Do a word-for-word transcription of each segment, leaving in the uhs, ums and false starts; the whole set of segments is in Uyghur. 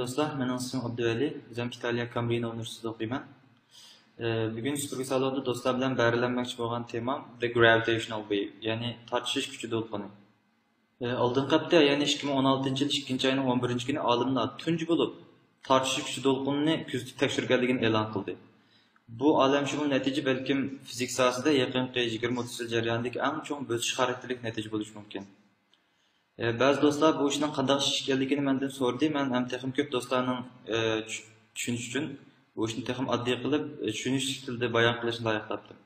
دوستلار، مېنىڭ ئىسمىم ئابدۇۋەلى، ئۆزۈم ئىتالىيە كامبرىنو ئۇنىۋېرسىتېتىدا ئوقۇيمەن. ئە، بۈگۈن سۈپۈرگە سالوندا دوستلار بىلەن بەھرىلەنمەكچى بولغان تېمام The Gravitational Wave، يەنى تارتىشىش كۈچى دولقۇنى. ئە، ئالدىنقى ھەپتە، يەنى ئىككى مىڭ ئون ئالتىنچى يىل ئىككىنچى ئاينىڭ ئون بىرىنچى كۈنى ئالىملار تۇنجى بولۇپ تارتىشىش كۈچى دولقۇنىنى كۆزىتىپ تەكشۈرگەنلىكىنى ئېلان قىلدى. بۇ ئالەمشۇمۇل نەتىجە بەلكىم فىزىكا ساھەسىدە يېقىنقى يىگىرمە ئوتتۇز يىل جەريانىدىكى ئەڭ چوڭ بۆسۈش خاراكتېرلىك نەتىجە بولۇشى مۇمكىن. ئە، بەزى دوستلار بۇ ئىشنىڭ قانداق ئىش ئىكەنلىكىنى مەندىن سورىدى، مەن ھەم تېخىمۇ كۆپ دوستلارنىڭ، ئە، چۈ-، چۈشىنىشى ئۈچۈن بۇ ئىشنى تېخىمۇ ئاددىي قىلىپ، ئە، چۈشىنىشلىك تىلدا بايان قىلىشنى لايىق تاپتىم.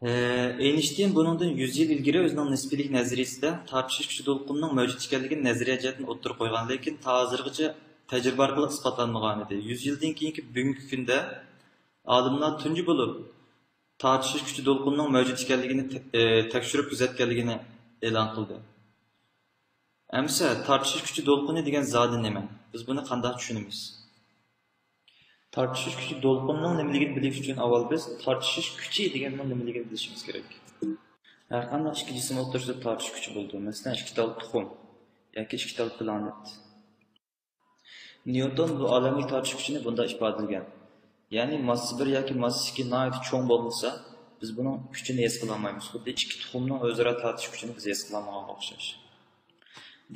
ئە، ئېينىشتىين بۇنىڭدىن يۈز يىل ئىلگىرى ئۆزىنىڭ نىسپىيلىك نەزەرىيىسىدە تارتىشىش كۈچى دولقۇنىنىڭ مەۋجۇت ئىكەنلىكىنى نەزەرىيە جەھەتتىن ئوتتۇرىغا قويغان، لېكىن تا ھازىرغىچە تەجرىبە ئارقىلىق ئىسپاتلانمىغان ئىدى. يۈز يىلدىن كېيىنكى بۈگۈنكى كۈندە ئالىملار تۇنجى بولۇپ تارتىشىش كۈچى دولقۇنىنىڭ مەۋجۇت ئىكەنلىكىنى تە-، ئە، تەكشۈرۈپ كۆزەتكەنلىكىنى ئېلان قىلدى. ئەمىسە، تارتىشىش كۈچى دولقۇنى دېگەن زادى نېمە؟ بىز بۇنى قانداق چۈشىنىمىز؟ تارتىشىش كۈچى دولقۇنىنىڭ نېمىلىكىنى بىلىش ئۈچۈن ئاۋۋال بىز تارتىشىش كۈچى دېگەننىڭ نېمىلىكىنى بىلىشىمىز كېرەك. ھەرقانداق ئىككى جىسىم ئوتتۇرىسىدا تارتىشىش كۈچى بولىدۇ. مەسىلەن، ئىككى تال تۇخۇم ياكى ئىككى تال پلانېت. نيۇتون بۇ ئالەمدىكى تارتىش كۈچىنى بۇنداق ئىپادىلىگەن. يەنى ماسسىسى بىر ياكى ماسسىسى ئىككى ناھايىتى چوڭ بولمىسا، بىز بۇنىڭ كۈچىنى ھېس قىلالمايمىز. خۇددى ئىككى تۇخۇمنىڭ ئۆزئارا تارتىشىش كۈچىنى بىز ھېس قىلالمىغانغا ئوخشاش.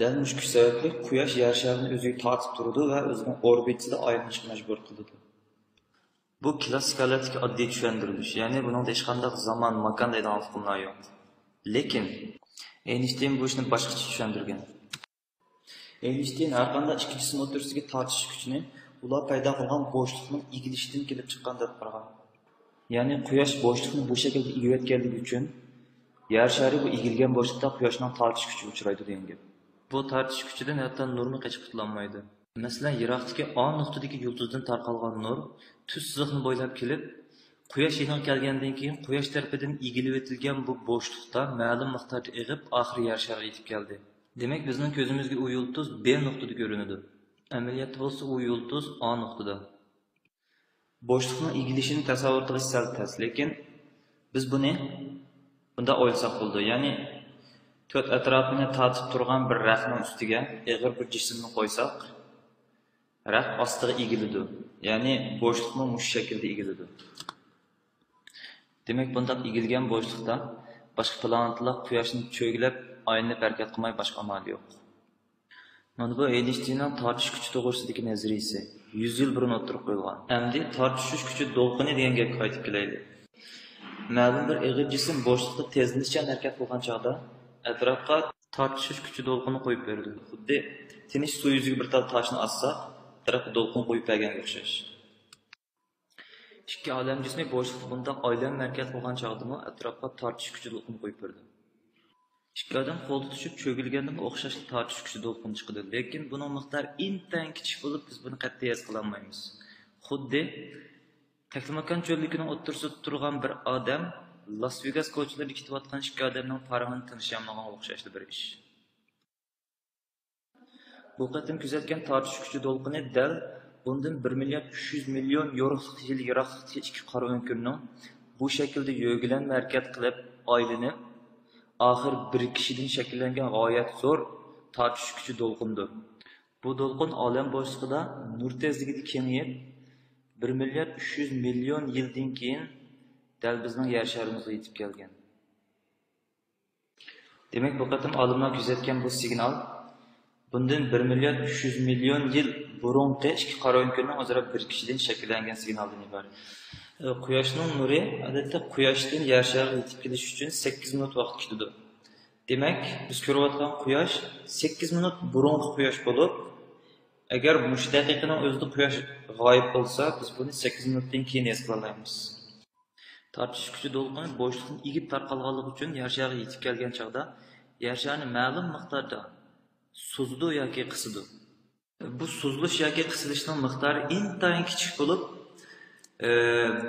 دەل مۇشۇ كۈچ سەۋەبلىك قۇياش يەر شارىنى ئۆزىگە تارتىپ تۇرىدۇ ۋە ئۆزىنىڭ ئوربىتىسىدا ئايلىنىشقا مەجبۇر قىلىدۇ. بۇ كلاسسىك ھالەتتىكى ئاددىي چۈشەندۈرۈش، يەنى بۇنىڭدا ھېچقانداق زامان، ماكان دەيدىغان ئۇقۇملار يوق. لېكىن ئېينىشتىين بۇ ئىشنى باشقىچە چۈشەندۈرگەن. ئېينىشتىين ھەرقانداق ئىككى جىسىم ئوتتۇرىسىدىكى تارتىشىش كۈچىنى ئۇلار پەيدا قىلغان بوشلۇقنىڭ ئېگىلىشىدىن كېلىپ چىققان دەپ قارىغان. يەنى قۇياش بوشلۇقنى بۇ شەكىلدە ئېگىۋەتكەنلىكى ئۈچۈن يەر شارى بۇ ئېگىلگەن بوشلۇقتا قۇياشنىڭ تارتىش كۈچىگە ئۇچرايدۇ دېگەن گەپ. بۇ تارتىش كۈچىدىن ھەتتا نۇرمۇ قېچىپ قۇتۇلالمايدۇ. مەسىلەن، يىراقتىكى ئا نۇقتىدىكى يۇلتۇزدىن تارقالغان نۇر تۈز سىزىقنى بويلاپ كېلىپ، قۇياش يېنىغا كەلگەندىن كېيىن، قۇياش تەرىپىدىن ئېگىلىۋېتىلگەن بۇ بوشلۇقتا مەلۇم مىقداردا ئېغىپ، ئاخىرى يەر شارىغا يېتىپ كەلدى. دېمەك، بىزنىڭ كۆزىمىزگە ئۇ يۇلتۇز بې نۇقتىدا كۆرۈنىدۇ. ئەمەلىيەتتە بولسا ئۇ يۇلتۇز ئا نۇقتىدا. بوشلۇقنىڭ ئېگىلىشىنى تەسەۋۋۇر قىلىش سەل تەس، لېكىن بىز بۇنى بۇنداق ئويلىساق بولىدۇ. يەنى تۆت ئەتراپىنى تارتىپ تۇرغان بىر رەختنىڭ ئۈستىگە ئېغىر بىر جىسىمنى قويساق، رەخت ئاستىغا ئېگىلىدۇ. يەنى بوشلۇقمۇ مۇشۇ شەكىلدە ئېگىلىدۇ. دېمەك، بۇنداق ئېگىلگەن بوشلۇقتا باشقا پلانېتىلار قۇياشنى چۆگىلەپ، ئايلىنىپ ھەرىكەت قىلماي باشقا ئامالى يوق. مانا بۇ ئېينىشتىيننىڭ تارتىشىش كۈچى توغرىسىدىكى نەزەرىيىسى، يۈز يىل بۇرۇن ئوتتۇرىغا قويۇلغان. ئەمدى تارتىشىش كۈچى دولقۇنى دېگەن گەپكە قايتىپ كېلەيلى. مەلۇم بىر ئېغىر جىسىم بوشلۇقتا تېزلىنىشچان ھەرىكەت قىلغان چاغدا ئەتراپقا تارتىشىش كۈچى دولقۇنى قويۇپ بېرىدۇ. خۇددى تىنچ سۇ يۈزىگە بىر تال تاشنى ئاتساق، ئەتراپقا دولقۇن قويۇپ بەرگەنگە ئوخشاش. ئىككى ئالەم جىسمى بوشلۇقتا بۇنداق ئايلانما ھەرىكەت قىلغان چاغدىمۇ ئەتراپقا تارتىش كۈچى دولقۇن قويۇپ بېرىدۇ. ئىككى ئادەم قول تۇتۇشۇپ چۆگىلىگەندىمۇ ئوخشاشلا تارتىش كۈچى دولقۇن چىقىدۇ، لېكىن بۇنىڭ مىقدارى ئىنتايىن كىچىك بولۇپ، بىز بۇنى قەتئىي ھېس قىلالمايمىز. خۇددى تەكلىماكان چۆللۈكىنىڭ ئوتتۇرىسىدا تۇرغان بىر ئادەم لاس ۋېگاس كوچىلىرىدا كېتىۋاتقان ئىككى ئادەمنىڭ پارىڭىنى تىڭشىيالمىغانغا ئوخشاشلا بىر ئىش. بۇ قېتىم كۆزەتكەن تارتىش كۈچى دولقۇنى دەل بۇندىن بىر مىليارد ئۈچ يۈز مىليون يورۇقلۇق يىل يىراقلىقتىكى ئىككى قارا ئۆڭكۈرنىڭ بۇ شەكىلدە يۆگىلەنمە ھەرىكەت قىلىپ، ئايلىنىپ، ئاخىر بىرىكىشىدىن شەكىللەنگەن غايەت زور تارتىش كۈچى دولقۇندۇر. بۇ دولقۇن ئالەم بوشلۇقىدا نۇر تېزلىكىدە كېڭىيىپ، بىر مىليارد ئۈچ يۈز مىليون يىلدىن كېيىن دەل بىزنىڭ يەر شارىمىزغا يېتىپ كەلگەن. دېمەك، بۇ قېتىم ئالىملار كۆزەتكەن بۇ سىگنال بۇندىن بىر مىليارد ئۈچ يۈز مىليون يىل بۇرۇنقى ئىككى قارا ئۆڭكۈرنىڭ ئۆزئارا بىرىكىشىدىن شەكىللەنگەن سىگنالدىن ئىبارەت. ئە، قۇياشنىڭ نۇرى، ئادەتتە، قۇياشتىن يەر شارىغا يېتىپ كېلىش ئۈچۈن سەككىز مىنۇت ۋاقىت كېتىدۇ. دېمەك، بىز كۆرۈۋاتقان قۇياش سەككىز مىنۇت بۇرۇنقى قۇياش بولۇپ، ئەگەر مۇشۇ دەقىقىنىڭ ئۆزىدە قۇياش غايىب بولسا، بىز بۇنى سەككىز مىنۇتتىن كېيىن ھېس قىلالايمىز. تارتىش كۈچى دولقۇنى بوشلۇقنى ئېگىپ تارقالغانلىقى ئۈچۈن يەر شارىغا يېتىپ كەلگەن چاغدا يەر شارىنى مەلۇم مىقداردا سوزىدۇ ياكى قىسىدۇ. بۇ سوزۇلۇش ياكى قىسىلىشنىڭ مىقدارى ئىنتايىن كىچىك بولۇپ، ئە،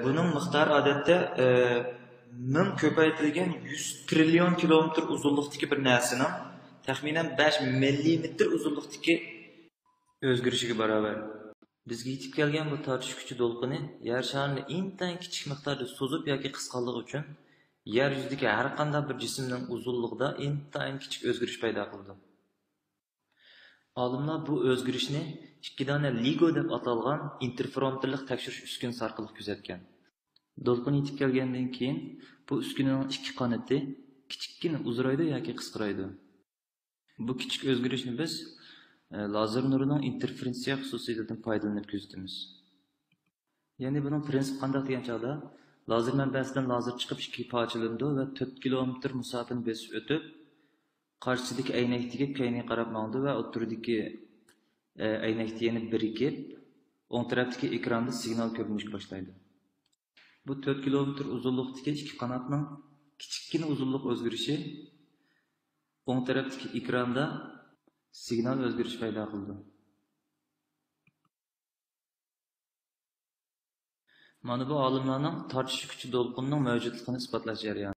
بۇنىڭ مىقدارى ئادەتتە، ئە، مىڭ كۆپەيتىلگەن يۈز تىرىليون كىلومېتىر ئۇزۇنلۇقتىكى بىر نەرسىنىڭ تەخمىنەن بەش مىللىمېتىر ئۇزۇنلۇقتىكى ئۆزگىرىشىگە باراۋەر. بىزگە يېتىپ كەلگەن بۇ تارتىش كۈچى دولقۇنى يەر شارىنى ئىنتايىن كىچىك مىقداردا سوزۇپ ياكى قىسقانلىقى ئۈچۈن يەر يۈزىدىكى ھەر قانداق بىر جىسىمنىڭ ئۇزۇنلۇقىدا ئىنتايىن كىچىك ئۆزگىرىش پەيدا قىلىدۇ. ئالىملار بۇ ئۆزگىرىشنى ئىككى دانە لىگو دەپ ئاتالغان ئىنتېرفېرومېتىرلىق تەكشۈرۈش ئۈسكۈنىسى ئارقىلىق كۆزەتكەن. دولقۇن يېتىپ كەلگەندىن كېيىن بۇ ئۈسكۈنىنىڭ ئىككى قانىتى كىچىككىنە ئۇزىرايدۇ ياكى قىسقىرايدۇ. بۇ كىچىك ئۆزگىرىشنى بىز، ئە، لازېر نۇرىنىڭ ئىنتېرفېرېنسىيە خۇسۇسىيىتىدىن پايدىلىنىپ كۆزىتىمىز. يەنى بۇنىڭ پرىنسىپى قانداق دېگەن چاغدا، لازېر مەنبەسىدىن لازېر چىقىپ ئىككىگە پارچىلىنىدۇ ۋە تۆت كىلومېتىر مۇساپىنى بېسىپ ئۆتۈپ، قارشىسىدىكى ئەينەك تېگىپ كەينىگە قاراپ ماڭىدۇ ۋە ئوتتۇرىدىكى، ئە، ئەينەكتە يەنە بىرىكىپ، ئوڭ تەرەپتىكى ئېكراندا سىگنال كۆرۈنۈشكە باشلايدۇ. بۇ تۆت كىلومېتىر ئۇزۇنلۇقتىكى ئىككى قاناتنىڭ كىچىككىنە ئۇزۇنلۇق ئۆزگىرىشى ئوڭ تەرەپتىكى ئېكراندا سىگنال ئۆزگىرىشى پەيدا قىلىدۇ. مانا بۇ ئالىملارنىڭ تارتىش كۈچى دولقۇننىڭ مەۋجۇتلۇقىنى ئىسپاتلاش جەريانى.